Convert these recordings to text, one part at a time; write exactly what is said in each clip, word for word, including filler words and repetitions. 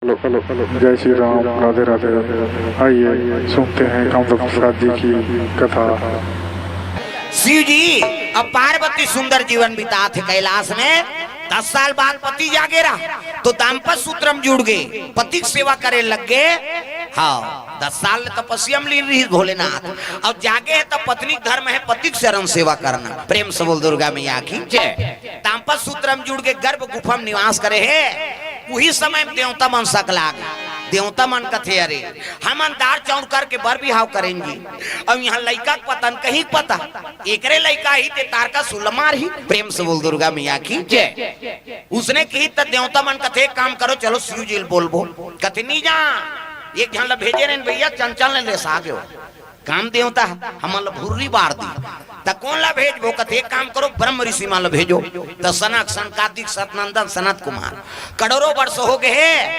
Hello, hello, hello, जय श्री राम, राधे राधे। आइए, सुनते हैं कामदेव प्रसाद जी की कथा। शिव जी अब पार्वती सुंदर जीवन बितात हे कैलाश में। दस साल बाद पति जागे रहा, तो दाम्पत्य सूत्र म जुड़ गे, पति के सेवा करे लग गे। हाँ, दस साल ले तपस्या म लीन रहिस भोलेनाथ। अब जागे हे, त पत्नी के धर्म हे पति के शरण सेवा करना। प्रेम से बोल दुर्गा मैया की जय। दाम्पत्य सूत्र म जुड़ गे, गर्भ गुफा म निवास करे हे। उही समय म देवता मन सकला गे। देवता मन कथे, "अरे, हमन दार चाउर करके बर बिहाव करेन जी, अउ इहाँ लइका के पता न कहीं पता, एकरे लइका ही ते तारकासुर ल मारही।" प्रेम से बोल दुर्गा मैया की जय। उसने किही त देवता मन कथे, "एक काम करो, चलो शिव जी ल बोलबो।" कथे, "नी जा, एक झन ल भेजे रहेन भैया, चंचल ने लेसा गेव।" काम देवता हमन ल भुर्री बार दी, त कोन ल भेजबो? कथे, "एक काम करो, ब्रह्म ऋषि मन ल भेजो।" त सनक, सनकादिक, सतनंदन, सनत कुमार, करोड़ों वर्ष हो गे हे,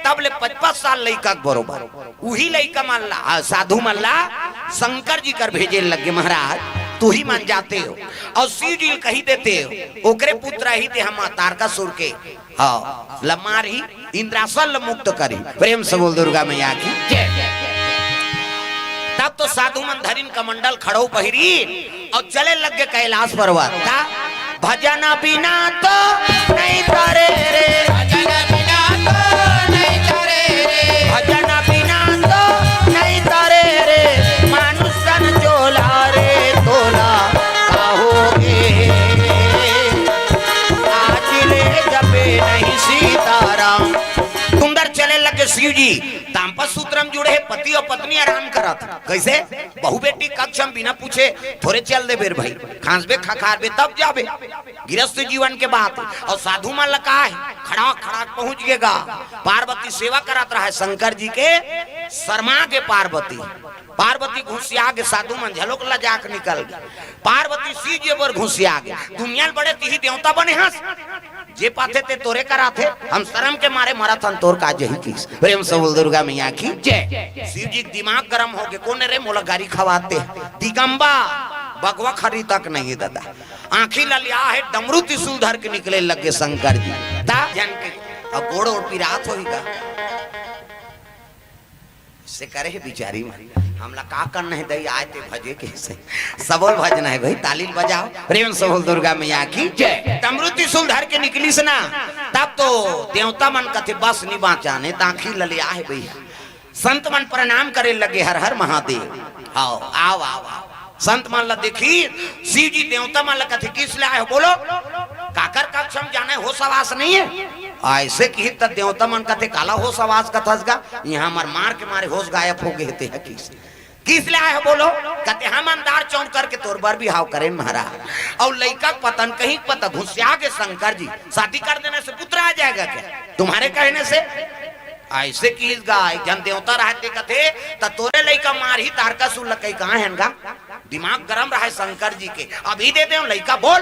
तब ले पचपच साल लइका के बरोबर। उही लइका मन ला, आ, साधु मन ला शंकर जी कर भेजे लग गे, "महाराज, तुही मन जाते हो अउ शिव जी ल कही देते हो, ओकरे पुत्र ही ते हम तारकासुर के, हाँ, ल मारही, इंद्रासन ल मुक्त करही।" प्रेम से बोल दुर्गा मैया की जय। तब तो साधु मन धरिन कमंडल खड़ो पहिरी अउ चले लग गे कैलाश पर्वत। का? भजन बिना तो नहीं तरे रे। भजन बिना तो नहीं तरे रे। भजन बिना तो नहीं तरे रे। मानुष तन चोला रे तोला कहोगे। आज ले जपे नहीं सीताराम। सुंदर चले लगे शिव जी। दाम्पत्य सूत्र म जुड़े हे, पति अउ पत्नी आराम करत। कइसे? बहू बेटी कक्ष म बिना पूछे थोरे चल देबे रे भई, खांसबे खखारबे तब जाबे। गिरस्थ जीवन के बात। अउ साधु मन ल का हे, खड़ाक खड़ाक पहुंच गे गा। पार्वती सेवा करत रहय शंकर जी के, शर्मा गे पार्वती। पार्वती घुसिया गे, साधु मन झलोक लजा के निकल गे। पार्वती शिव जी बर घुसिया गे, दुनिया ल बड़े तिही देवता बने हस। जे पाथे ते तोरे कराथे, हम शरम के मारे मरत हन, तोर का जही किस। प्रेम से बोल दुर्गा मैया की जय। शिव जी के दिमाग गरम हो गे, "कोन रे मोला गारी खवाते?" दिगंबा, बगवा खरी तक नहीं हे ददा। आंखी ललिया हे, डमरू त्रिशूल धर के निकले लगे शंकर जी। ता जन के, अब गोड़ ओड़ पिरात होही गा। से करे हे बिचारी मन, हमला का करना हे दई, आय ते भजे के से। सबोल भजना हे भई, ताली ल बजाव। प्रेम से बोल दुर्गा मैया की जय। डमरू त्रिशूल धर के निकलिस ना, तब तो देवता मन कथे, "बस नी बांचा ने, त आंखी ललिया हे भई।" संत मन प्रणाम करे लगे, "हर हर महादेव।" आओ, आओ, आओ, आओ। संत मन ल देखी, शिव जी देवता मन ल कथे, "किस ले आए हो? बोलो, काकर कक्ष म जाना हे, होश हवास नहीं हे?" अइसे किही त देवता मन कथे, "काला होश हवास कथस गा? इहाँ हमर मार के मारे होश गायब हो गे हे, ते ह किस, किस ले आए हो? बोलो।" कथे, "हमन दार चाउर करके तोर बर बिहाव करेन महाराज, अउ लइका के पता न कहीं पता घुसिया गे शंकर जी, शादी कर देने से पुत्र आ जाएगा क्या तुम्हारे कहने से?" अइसे किहिस गा, एक झन देवता रहय ते कथे, "त तोरे लइका मारही तारकासुर ल कहि कहाँ हेन गा?" दिमाग गरम रहय शंकर जी के, "अभी दे देव लइका, बोल,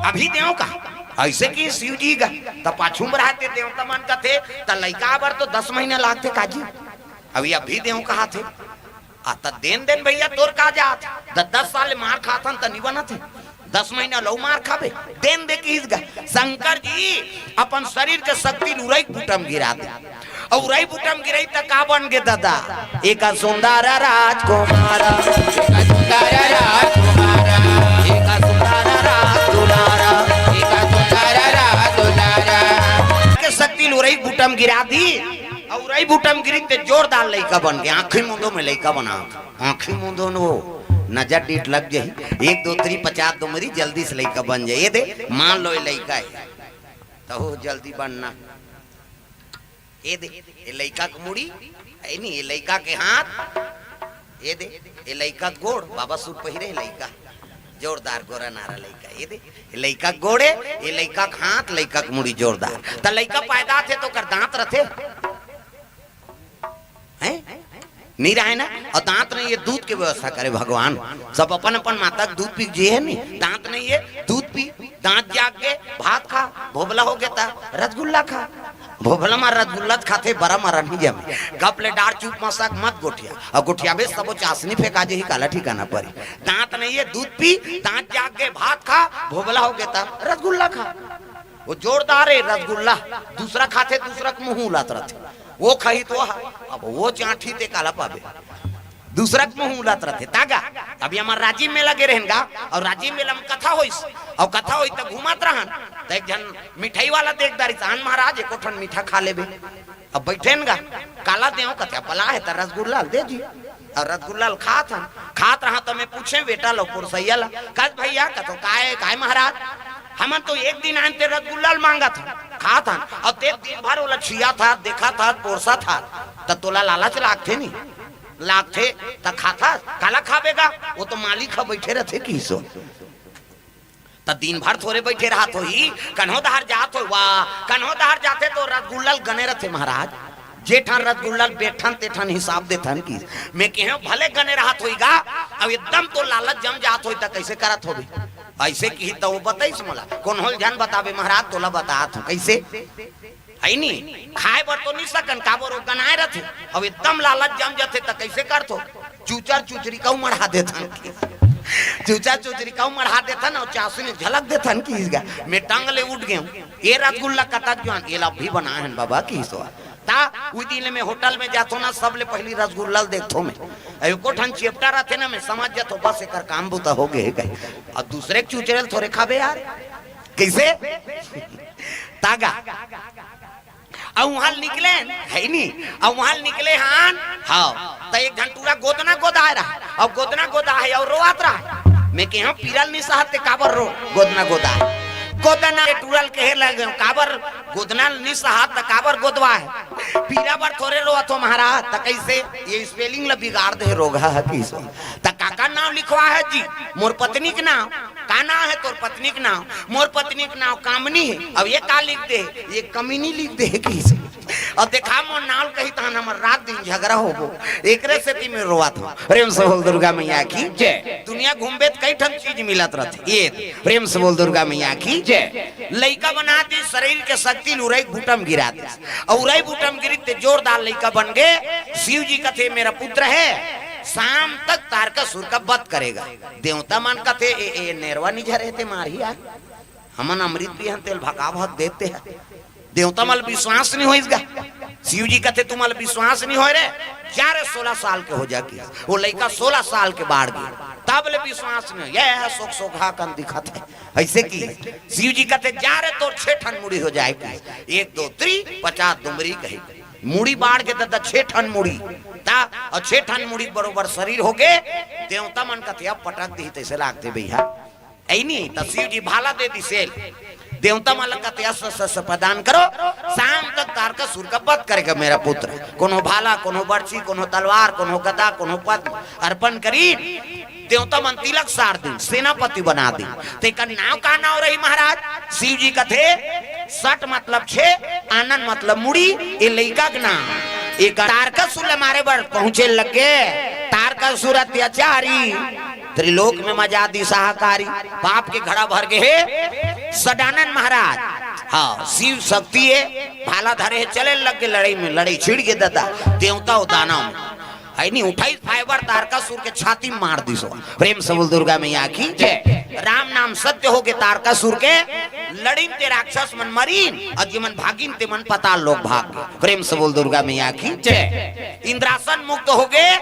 अभी देव का?" अइसे किहिस शिव जी गा। त पाछू म रहय ते देवता मन कथे, "त लइका बर तो दस महीना लागथे काजी, अभी, अभी देव कहाथे।" आ, त देन देन भैया, तोर का जात? द-, दस साल ले मार खाथन त नी बनत हे। दस महीना लऊ मार खाबे, देन दे किहिस गा। शंकर जी अपन शरीर के शक्ति ल उरई बूटा म गिरा दे। अउ उरई बूटा म गिरई त का बन गे ददा? एक सुंदर राजकुमार, एक सुंदर राजकुमार, एक सुंदर राजदुलार, एक सुंदर राजदुलार। के शक्ति ल उरई बूटा म गिरा दी। अउ उरई बूटा म गिरी ते जोरदार लइका बन गे। आंखी मूंदो में लइका बना, आंखी मूंदो न हो, नजर डीठ लग जाही। एक दो तीन पचास दो मेरी, जल्दी से लइका बन जाही। ये दे, मान लो ये लइका हे, त हो जल्दी बनना। ये दे, ये लइका के मुड़ी, हे नी, ये लइका के हाथ, ये दे, ये लइका के गोड़, बाबा सूट पहिरे हे लइका, जोरदार गोरा नारा लइका। ये दे, ये लइका के गोड़ हे, ये लइका के हाथ, लइका के मुड़ी जोरदार। त लइका पैदा थे त ओकर दांत रथे? हैं? नी रहय ना? अउ दांत नहीं हे, दूध के व्यवस्था करे भगवान। सब अपन अपन माता के दूध पी के जिए हे नी। दांत नहीं हे, दूध पी, दांत जाग गे, भात खा, भोभला हो गे त रसगुल्ला खा। भोभला म रसगुल्ला खाथे, बरा म नहीं जमे। गप ले डार चुप मसक मत गोठिया। अउ गोठियाबे सबो चासनी फेंका जेही, काला ठिकाना परी। दांत नहीं हे, दूध पी, दांत जाग गे, भात खा, भोभला हो गे त रसगुल्ला खा। वो जोरदार हे रसगुल्ला, दूसरा खाथे, दूसरा के मुंह उलात रथे। वो खाही तो हा, अब वो चांठी ते काला पाबे। दूसरा के मुंह उलत रथे। तागा, अभी हमर राजीव मेला गे रहेन गा, अउ राजीव मेला में कथा होइस, अउ कथा होइस त घूमत रहन, त एक झन मिठाई वाला देख डारिस, "आन महाराज, एको ठन मीठा खा लेबे।" अब बइठेन गा, "काला देंव?" कथे, "बला हे त रसगुल्ला ल दे जी।" अउ रसगुल्ला ल खात हन, खात रहन त मैं पूछेंव बेटा ल, पोरसइया ल, "कस भइया," कथों, "काय, काय महाराज?" "हमन तो एक दिन आन ते रसगुल्ला ल मांगत हन, खात हन, अउ ते दिन भर ओला छियाथस, देखथस, पोरसथस, त तोला लालच लागथे नी? लागथे, त खाथस, काला खाबे गा? वो तो मालिक ह बइठे रथे," किहिस ओ। "त दिन भर थोरे बइठे रहत होही, कन्हो डहर जात होही, वाह, कन्हो डहर जाथे त रसगुल्ला ल गने रथे महाराज, जे ठन रसगुल्ला ल बेठन ते ठन हिसाब देथन," किहिस। मैं केहेंव, "भले गने रहत होही गा, अउ एकदम तोर लालच जम जात होही त कइसे करत होबे?" अइसे किहिस त ओ बताइस मोला, "कोनो ल झन बताबे महाराज, तोला बतात हंव।" कइसे? हइ नी, खाय बर तो नी सकन, काबर ओ गनाय रथे, अउ एकदम लालच जम जाथे त कइसे करथों? "चूचर चूचरी कहूं मढ़ा देथन," किहिस। "चूचर चूचरी कहूं मढ़ा देथन, अउ चासनी झलक देथन," किहिस गा। मैं टंग ले उठ गेंव, "ए रसगुल्ला कतक जुवान, एला अभी बनाय हन बाबा," किहिस ओ। त उही दिन ले मैं होटल में जाथों ना, सबले पहिली रसगुल्ला ल देखथों मैं। अउ एको ठन चेपटा रथे ना, मैं समझ जाथों, बस एकर काम बुता हो गे हे कहि। अउ दूसरे के चूचरे ल थोरे खाबे यार, कइसे? तागा। अउ उहां ले निकलेन, हइ नी? अउ उहां ले निकले हन, हव। त एक झन टूरा गोदना गोदाय रहय, अउ गोदना गोदाय हे अउ रोवत रहय। मैं केहेंव, "पीरा ल नी सहत ते काबर रो, गोदना गोदाय हे? गोदना," ए टूरा ल कहे लगेंव, "काबर गोदना ल नी सहत त काबर गोदवाय हे? पीरा बर थोरे रोवत हों महाराज।" त कइसे? ये spelling ल बिगाड़ दे हे रोगहा ह किहिस ओ। "त काकर नांव लिखवाय हस जी?" "मोर पत्नी के नांव।" "का नांव हे तोर पत्नी के नांव?" "मोर पत्नी के नांव कामनी हे।" "अउ ये का लिख दे हे?" "ये कमीनी लिख दे हे," किहिस। "अउ देखा मोर नांव ल कही तहन हमर रात दिन झगरा होबो, एकरे सेती मैं रोवत हंव।" प्रेम से बोल दुर्गा मैया की जय। दुनिया घूमबे त कई ठन चीज मिलत रथे, ये प्रेम से बोल दुर्गा मैया की जय। लइका बना दिस, शरीर के शक्ति ल उरई बूटा म गिरा दिस, अउ उरई बूटा म गिरिस ते जोरदार लइका बन गे। शिव जी कथे, "मेरा पुत्र है, शाम तक तारकासुर का वध करेगा।" देवता मन कथे, "ए, ए नेरवा नी झरे ते मारही यार, हमन अमृत पीहन तेला भका भक देते हैं।" देवता मन ल विश्वास नी होइस गा। शिव जी कथे, "तुमन ल विश्वास नी होय रे, जा रे सोलह साल के हो जा," किहिस। ओ लइका सोलह साल के बाढ़ गे, तब ले विश्वास नी होय। ये सोख सोखा कन दिखत हे, अइसे किहिस। शिव जी कथे, "जा रे, तोर छे ठन मुड़ी हो जाय," किहिस। एक, दो, three, पचास डुमरी कही। मुड़ी बाढ़ गे ददा, छे ठन मुड़ी। त अउ छे ठन मुड़ी बरोबर शरीर हो गे। देवता मन कथे, "अब पटक दिही तइसे लागथे भइया।" अइ नी, त शिव जी भाला दे दिस एला। देवता मन ल कथे, "अस, अस, अस प्रदान करो, शाम तक तारकासुर का वध करेगा मेरा पुत्र।" कोनो भाला, कोनो बरछी, कोनो तलवार, कोनो गदा, कोनो पद्म अर्पण करिन। देवता मन तिलक सार दिन, सेनापति बना दिन। तेकर नांव का नांव रही महाराज? शिव जी कथे, "सट मतलब छे, आनन मतलब मुड़ी, ए लइका के नांव।" ए तारकासुर ल मारे बर पहुंचे लगे। तारकासुर अत्याचारी, त्रिलोक में मचा दिस हाहाकारी, पाप के घड़ा भर गे हे। सडानन महाराज, हाँ, शिव शक्ति हे, भाला धरे हे, चले लगे लड़ई में, लड़ई छिड़ गे ददा, देवता अउ दानव में। अइ नी, उठाइस फाइबर तारकासुर के छाती म मार दिस ओ। प्रेम से बोल दुर्गा मैया की जय। राम नाम सत्य हो गे तारकासुर के, लड़िन ते राक्षस मन मरिन, अउ जेमन भागिन तेमन पताल लोक भाग गे। प्रेम से बोल दुर्गा मैया की जय। इंद्रासन मुक्त हो गे,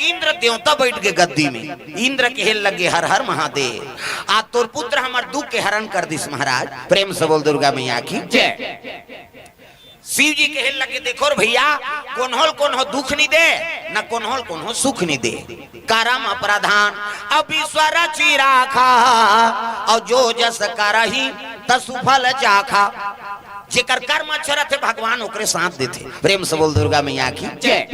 इंद्र देवता बइठ गे गद्दी में। इंद्र कहे लगे, "हर हर महादेव, आज तोर पुत्र हमर दुख के हरण कर दिस महाराज।" प्रेम से बोल दुर्गा मैया की जय। शिव जी कहे लगे, "देखो रे भइया, कोन्हो ल कोन्हो दुख नी दे, न कोन्हो ल कोन्हो सुख नी दे। करम प्रधान अब ईश्वर रचि राखा, अउ जो जस करही तसु फल चाखा।" जेकर कर्म अच्छा रथे, भगवान ओकरे साथ देथे। प्रेम से बोल दुर्गा मैया की जय।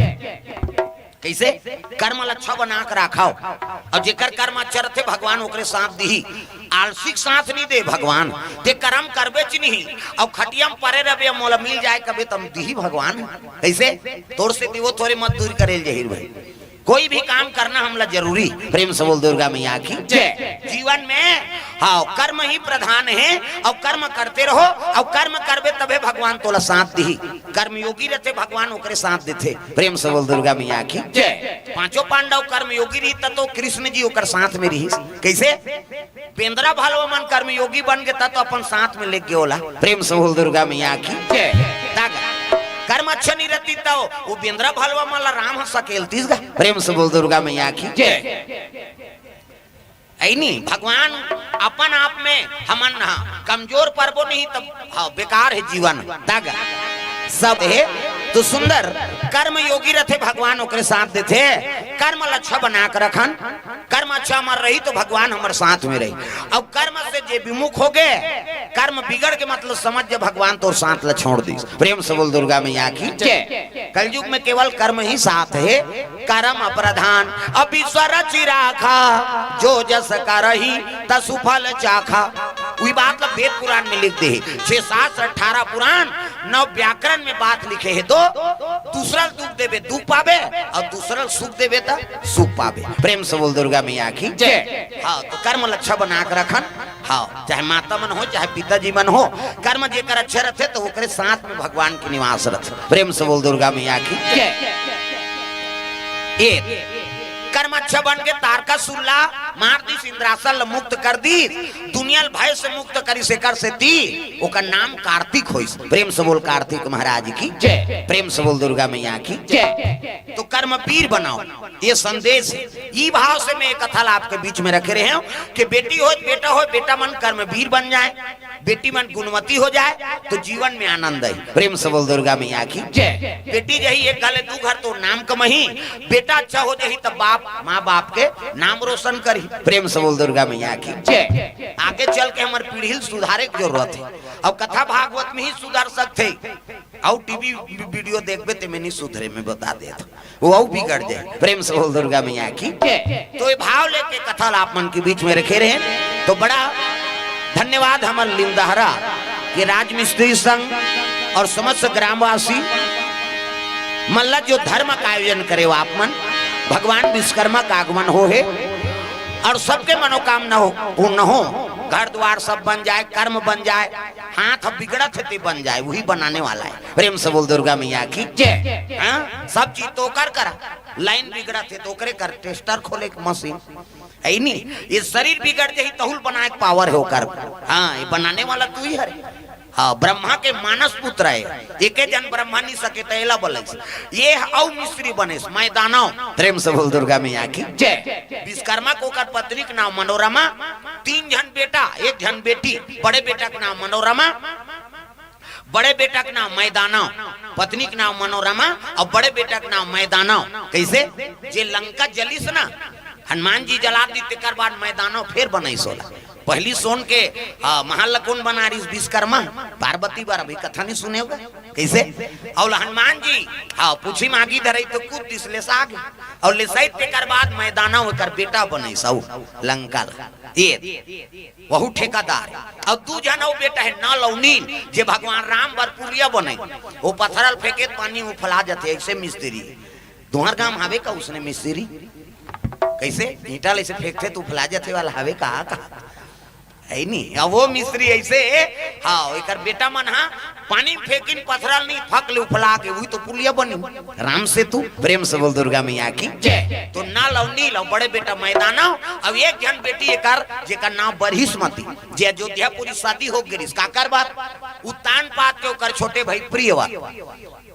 कइसे? कर्म ल अच्छा बना के राखव, अउ जेकर कर्म अच्छा रथे, भगवान ओकरे साथ दिही। आलसी के साथ नी दे भगवान। ते करम करबेच नहीं, अउ खटिया म परे रहिबे, मोला मिल जाय कबे, त दिही भगवान। कइसे? तोर से दिवो थोरे मजदूरी करे ल जही रे भई। कोई भी काम करना हमला जरूरी। प्रेम से बोल दुर्गा मैया की जय। जीवन में, हाँ, कर्म ही प्रधान हे, अउ कर्म करते रहो, अउ कर्म करबे तभे भगवान तोला साथ दिही। कर्मयोगी रथे, भगवान ओकरे साथ देथे। प्रेम से बोल दुर्गा मैया की जय। पांचों पांडव कर्मयोगी रही, त तो कृष्ण जी ओकर साथ में रही। कइसे? बेंदरा भलवा मन कर्मयोगी बन गे, त तो अपन साथ में लेगे ओला। प्रेम से बोल दुर्गा मैया की जय। तागा। कर्म अच्छा नहीं रहती तो वो बेंदरा भलवा मन ला राम ह सकेलतीस गा। प्रेम से बोल दुर्गा मैया की। जय। ऐ नी, भगवान अपन आप में हमन ह कमजोर परबो नहीं तब, हाँ, बेकार है जीवन। दागा सब है तो सुंदर कर्म योगी रथे, भगवान ओकरे साथ देथे। कर्म ल अच्छा बना के रखन, कर्म अच्छा हमर रही तो भगवान हमर साथ में रही। अब कर्म से जे विमुख हो गए, कर्म बिगड़ के मतलब समझ जे भगवान तोर साथ ल छोड़ दिस। प्रेम से बोल दुर्गा मैया की। जय। कलयुग में केवल कर्म ही साथ है, कर्म प्रधान। अब ईश्वर चिराखा, जो जस करही तसु फल चाखा। वही बात ला वेद पुराण में लिख दे हे, छह शास्त्र, अठारह पुराण, नौ व्याकरण में बात लिखे हे। तो दूसरा ल दुख देबे, दुख पाबे, और दूसरा ल सुख देबे, त सुख पाबे। प्रेम से बोल दुर्गा मैया की। जय। हाँ, तो कर्म ल अच्छा बना के रखन। हाँ, चाहे माता मन हो, चाहे पिताजी मन हो, कर्म जेकर अच्छा रथे, तो ओकरे साथ में भगवान के निवास रथे। प्रेम से बोल दुर्गा मैया की। जय। ए, कर्म अच्छा बन के तारकासुर ला मार दिस, इंद्रासन ल मुक्त कर दिस, दुनिया ल भय से मुक्त करिस, एकर सेती ओकर नाम कार्तिक होइस। प्रेम से बोल कार्तिक महाराज की। जय। प्रेम से बोल दुर्गा मैया की। जय। तो कर्म वीर बनाओ, ये संदेश है। ई भाव से मैं ये कथा ला आपके बीच में रखे रहे हूँ कि बेटी हो, बेटा हो, बेटा मन कर्म वीर बन जाए, बेटी मन गुणवती हो जाए तो जीवन में आनंद आए। प्रेम से बोल दुर्गा मैया की। जय। बेटी जही एक घर ले दू घर तो नाम कमही, बेटा अच्छा हो जही तब बाप माँ बाप के नाम रोशन करही। प्रेम से बोल दुर्गा मैया की। जय। आगे चल के हमर पीढ़ी ल सुधारे के जरूरत है। अब कथा भागवत में ही सुधर सकथे, अउ टीवी वीडियो देखबे ते में नहीं सुधरे, मैं बता देत हूँ, वो अउ बिगड़ जाए। प्रेम से बोल दुर्गा मैया की। जय। तो ये भाव लेके कथा ला आप मन के बीच में रखे रहे, तो बड़ा धन्यवाद हमर लिमदहरा के राजमिस्त्री संघ और समस्त ग्रामवासी मन ला जो धर्म का आयोजन करे हो आप मन। भगवान विश्वकर्मा का आगमन हो हे और सबके मनोकामना हो, पूर्ण हो, घर द्वार सब बन जाए, कर्म बन जाए, हाथ अब बिगड़त हे ते बन जाए, वही बनाने वाला है। प्रेम से बोल दुर्गा मैया की। जय। हाँ, सब चीज तो ओकर करा, लाइन बिगड़त हे तो ओकरे कर, टेस्टर खोले के मशीन है नी। ये शरीर बिगड़ जाही तहू ल बनाए के पावर है ओकर। हाँ, ये बनाने वाला तू ही हरे। हाँ, ब्रह्मा के मानस पुत्र है, एके जन ब्रह्मा नहीं सके त एला बलइस। ये अउ मिस्त्री बनेस मैदानव। प्रेम से बोल दुर्गा मैया की। जय। विश्वकर्मा के ओकर पत्नी के नाम मनोरमा, तीन झन बेटा, एक झन बेटी। बड़े बेटा के नाम मनोरमा, बड़े बेटा के नाम मैदानव, पत्नी के नाम मनोरमा और बड़े बेटा के नाम मैदानव। कैसे? जे लंका जलिस ना, हनुमान जी जला दी, तेकर बाद मैदानव फेर बनइस ओला। पहली सोन के, आ, महल ला कोन बनारिस? विश्वकर्मा। पार्वती बर अभी कथा नहीं सुने होगा। कैसे? और हनुमान जी, हाँ, पूछी मांगी धरई तो कूद दिस लेसा आगे। और लेसाई तेकर बाद मैदानव ओकर बेटा बनइस अउ लंका ला। ये वहू ठेकेदार। अउ दू झन अउ बेटा हे, नल अउ नील, जे भगवान राम बर पुलिया बने। वो पथरल फेंके त पानी उफला जाथे, ऐसे मिस्त्री। तुम्हर गांव हावे का उसने मिस्त्री? कैसे? ईंटा ले से फेंकथे त उफला जाथे वाला हावे का? का? है नी। अब वो मिस्त्री ऐसे, हाँ, एकर बेटा मन हा पानी में फेंकिन पथरल नहीं, फक ले उफला के, वही तो पुलिया बनी। राम सेतु। प्रेम से बोल दुर्गा मैया की। जय। तो नल अउ नील अउ बड़े बेटा मैदानव, अब एक झन बेटी एकर, जेकर नाम बरहिसमती, जे अयोध्यापुरी शादी हो गिरिस। काकर बर? उत्तान पाद के ओकर छोटे भाई प्रियवा।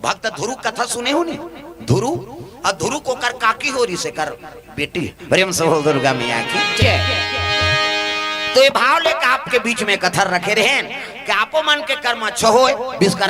भक्त ध्रुव कथा सुने हो नी? ध्रुव, अउ ध्रुव के ओकर काकी हो रहिस एकर बेटी। प्रेम से बोल दुर्गा मैया की। जय। तो ये भाव लेके आपके बीच में कथा रखे रहेन कि आपो मन के कर्म अच्छा होए, विश्वकर्मा